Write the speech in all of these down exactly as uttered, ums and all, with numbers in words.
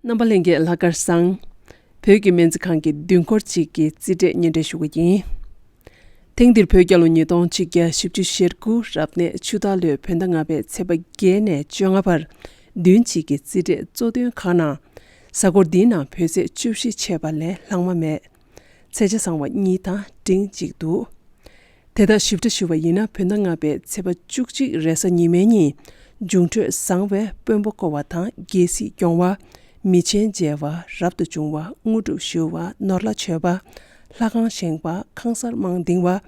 རྣམ་པ་ལྷན་རྒྱས་ལྷག་དཀར་བཟང་། བོད་ཀྱི་སྨན་རྩིས་ཁང་གི་མདུན་སྐོར་གཅིག་གི་རྩིས་འབྲས་སྙན་སྒྲོན་ཞུ་གི་ཡིན། ཐེངས་འདིར་བོད་རྒྱལ་ལོ་ཉིས་སྟོང་ཆིག་བརྒྱ་བཞི་བཅུ་ཞེ་དགུ་རབ་གནས་ཆུ་སྟག་ལོའི་བོད་ཟླ་ལྔ་པའི་ཚེས་པ་བརྒྱད་ནས་བཅོ་ལྔ་བར་བདུན་གཅིག་གི་རྩིས་འབྲས་གཙོ་དོན་ཁག་ནང་། གཟའ་འཁོར་འདིའི་ནང་བོད་ཚེས་བཅུ་བཞི་ཆད་པ་ལས་ལྷག་མ་མེད། ཚེས་ཆ་བཟང་བ་གཉིས་དང་འབྲིང་གཅིག་འདུག་དེ་དག་ཞིབ་ཕྲ་ཞུ་བ་ཡིན་ན། བོད་ཟླ་ལྔ་པའི་ཚེས་པ་བཅུ་གཅིག་རེས་གཟའ་ཉི་མའི་ཉིན་འབྱུང་འཕྲོད་བཟང་བས་དཔོན་པོ་བསྐོ་བ་དང་། རྒྱལ་སྲིད་སྐྱོང་བ། མི་ཆེན་མཇལ་བ། རབ་ཏུ་བྱུང་བ། དངོས་གྲུབ་ཞུ་བ། ནོར་ལྷ་མཆོད་པ། ལྷ་ཁང་བཞེངས་པ། ཁང་གསར་མང་འདིང་བ།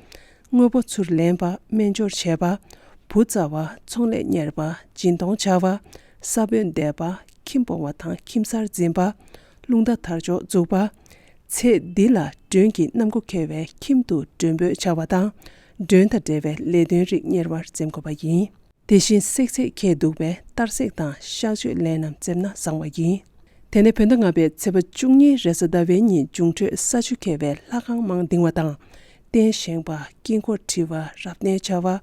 དངོས་པོ་ཚུར་ལེན་པ། སྨན་སྦྱོར་བྱས་པ། བུ་བཙའ་བ། ཚོང་ལས་གཉེར་པ། སྦྱིན་གཏོང་བྱ་བ། ས་བོན་འདེབས་པ། ཁྱིམ་སྤོ་བ་དང་ཁྱིམ་གསར་འཛིན་པ། རླུང་རྟ་དར་ལྕོག་འཛུགས་པ། ཚེས་འདི་ལ་མགྲོན་གྱི་གནམ་སྒོ་འཁེལ་བའི་ཁྱིམ་དུ་མགྲོན་འབོད་བྱ་བ་དང་། མགྲོན་དང་འབྲེལ་བའི་ལས་དོན་རིགས་གཉེར་བར་འཛེམ་དགོས་པ་ཡིན། དེ་བཞིན་བསྲེག་ཚད་འཁེལ་འདུག་པས། གཏར་བསྲེག་དང་གཤག་བཅོས་ལས་རྣམས་འཛེམ་ན་བཟང་བ་ཡིན། དེ་ནས་བོད་ཟླ་ལྔ་པའི་ཚེས་པ་བཅུ་གཉིས་རེས་གཟའ་ཟླ་བའི་ཉིན་འབྱུང་འཕྲོད་ས་ཆུ་འཁེལ་བས་ལྷ་ཁང་མང་འདིང་བ་དང་། རྟེན་བཞེངས་པ། དཀྱིལ་འཁོར་བྲི་བ། རབ་གནས་བྱ་བ།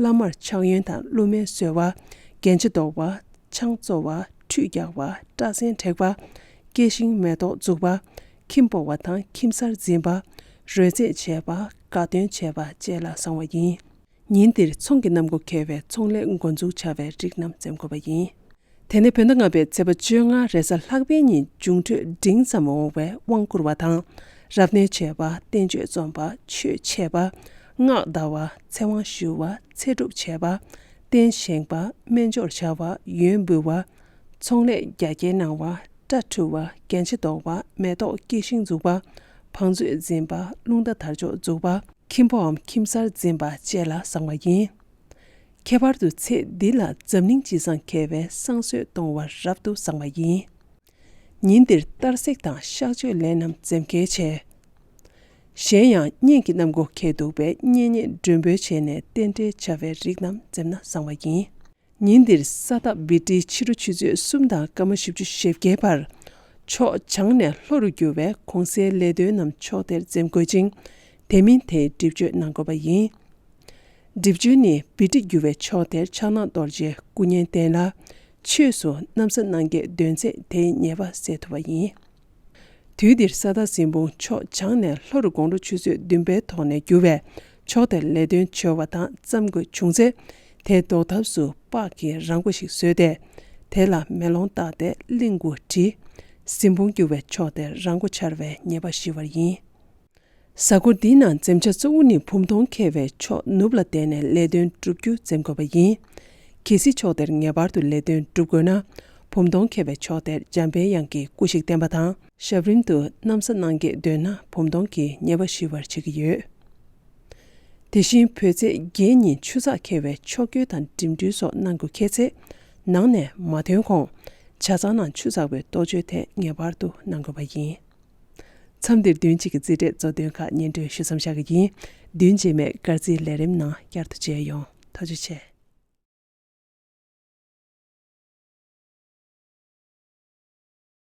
བླ་མར་ཕྱག་གཡོན་དང་བསླུ་མེད་གསོལ་བ། རྒྱན་ཆ་འདོགས་པ། ཆང་བཙོ་བ། ཁྲུས་རྒྱག་པ། སྐྲ་སེན་བྲེག་པ། སྐྱེ་ཤིང་མེ་ཏོག་འཛུགས་པ། ཁྱིམ་སྤོ་བ་དང་ཁྱིམ་གསར་འཛིན་པ། རོལ་རྩེད་བྱེད་པ། དགའ་སྟོན་བྱེད་པ་བཅས་ལ་བཟང་བ་ཡིན། ཉིན་འདིར་ཚོང་གི་གནམ་སྒོ་འཁེལ་བས་ཚོང་ལས་འགོ་འཛུགས་བྱ་བའི་རིགས་རྣམས་འཛེམ་དགོས་པ་ཡིན། དེ་ནས་བོད་ཟླ་ལྔ་པའི་ཚེས་པ་བཅོ་ལྔ་རེས་གཟའ་ལྷག་པའི་ཉིན་འབྱུང་འཕྲོད་འབྲིང་ཙམ་འོང་བས་དབང་བསྐུར་བ་དང་། རབ་གནས་བྱེད་པ། བསྟན་བཅོས་རྩོམ་པ། ཆོས་འཆད་པ། སྔགས་བཟླ་བ། ཚེ་དབང་ཞུ་བ། ཚེ་སྒྲུབ་བྱེད་པ། རྟེན་བཞེངས་པ། སྨན་སྦྱོར་བྱ་བ། ཡོན་འབུལ་བ། ཚོང་ལས་རྒྱ་སྐྱེད་གནང་བ། སྐྲ་འཁྲུ་བ། རྒྱན་ཆ་འདོགས་པ། མེ་ཏོག་སྐྱེ་ཤིང་འཛུགས་པ། བང་མཛོད་འཛིན་པ། རླུང་རྟ་དར་ལྕོག་འཛུགས་པ། ཁྱིམ་སྤོའམ་ཁྱིམ་གསར་འཛིན་པ་བཅས་ལ་བཟང་བ་ཡིན། ཁྱད་པར་དུ་ཚེས་འདི་ལ་འཛམ་གླིང་སྤྱི་བསང་འཁེལ་བས་བསང་གསོལ་གཏོང་བར་རབ་ཏུ་བཟང་བ་ཡིན། ཉིན་འདིར་གཏར་བསྲེག་དང་གཤག་བཅོས་ལས་རྣམས་འཛེམ་གལ་ཆེ། གཞན་ཡང་གཉེན་གྱི་གནམ་སྒོ་འཁེལ་འདུག་པས་གཉེན་ཉེ་མགྲོན་འབོད་བྱས་ནས་རྟེན་འབྲེལ་བྱ་བའི་རིགས་རྣམས་འཛེམ་ན་བཟང་བ་ཡིན། ཉིན་འདིར་ས་སྟག་བི་ཏྲི་ཕྱི་དྲོ་ཆུ་ཚོད་གསུམ་དང་སྐར་མ་བཞི་བཅུ་ཞེ་བརྒྱད་བར་ཕྱོགས་བྱང་ནས་ལྷོ་རུ་རྒྱུ་བས་གོང་གསལ་ལས་དོན་རྣམས་ཕྱོགས་དེར་འཛེམ་དགོས་ཅིང་། དེ་མིན་དེའི་སྒྲིབ་བཅོས་གནང་དགོས་པ་ཡིན། སྒྲིབ་བཅོས་ནི་བི་ཏྲི་རྒྱུ་བའི་ཕྱོགས་དེར་ཕྱག་ན་རྡོ་རྗེ་སྐུ་བརྙན་བསྟན་ལ། ཆོས་སུ་གནམ་ས་སྣང་བརྒྱད་འདོན་ཚེ་དེའི་ཉེས་པ་སེལ་ཐུབ་པ་ཡིན། དུས་འདིར་ས་སྟག་སྲིན་སྤུང་ཕྱོགས་བྱང་ནས་ལྷོ་རུ་དགོང་དྲོ་ཆུ་ཚོད་བདུན་པའི་ཐོག་ནས་རྒྱུ་བས་ཕྱོགས་དེར་ལས་དོན་བྱོལ་བ་དང་བརྩམ་དགོས་བྱུང་ཚེ། དེའི་ཟློག་ཐབས་སུ་སྤགས་ཀྱི་ར་མགོ་ཞིག་བཟོས་ཏེ། དེ་ལ་མེ་ལོང་བཏགས་ཏེ་གླིང་དགུ་བྲི། སྲིན་སྤུང་རྒྱུ་བའི་ཕྱོགས་དེར་ར་མགོ་འཕྱར་བའི་ཉེས་པ་ཞི་བར་ཡིན། གཟའ་འཁོར་འདིའི་ནང་འཛེམ་བྱ་གཙོ་བོ་ནི་བུམ་སྟོང་འཁེལ་བའི་ཕྱོགས་ནུབ་ལ་བསྡད་ནས་ལས་དོན་བསྒྲུབ་རྒྱུ་འཛེམ་དགོས་པ་ཡིན། གལ་སྲིད་ཕྱོགས་དེར་ངེས་པར་དུ་ལས་དོན་སྒྲུབ་དགོས་ན། བུམ་སྟོང་འཁེལ་བའི་ཕྱོགས་དེར་འཇམ་པའི་དབྱངས་ཀྱི་སྐུ་ཞིག་བསྟན་པ་དང་། ཞབས་རིམ་དུ་གནམ་ས་སྣང་བརྒྱད་འདོན་ན་བུམ་སྟོང་གི་ཉེས་པ་ཞི་བར་བྱེད་ཀྱི་ཡོད། དེ་བཞིན་བོད་ཚེས་བརྒྱད་ཉིན་ཆུ་ཚགས་འཁེལ་བས་ཕྱོགས་བསྐྱོད་དང་འགྲིམ་འགྲུལ་སོགས་གནང་དགོས་ཁེལ་ཚེ། ནང་ནས་མ་ཐོན་གོང་ཇ་ཚང་ནང་ཆུ་ཚགས་པའི་གཏོ་བཅོས་དེ་ངེས་པར་དུ་གནང་དགོས་པ་ཡིན། མཚམས་འདིར་བདུན་གཅིག་གི་རྩིས་འབྲས་གཙོ་དོན་ཁག་སྙན་སྒྲོན་ཞུ་མཚམས་བཞག་གི་ཡིན། བདུན་རྗེས་མའི་སྐར་རྩིས་ལས་རིམ་ནང་བསྐྱར་དུ་མཇལ་ཡོང་། ཐུགས་རྗེ་ཆེ།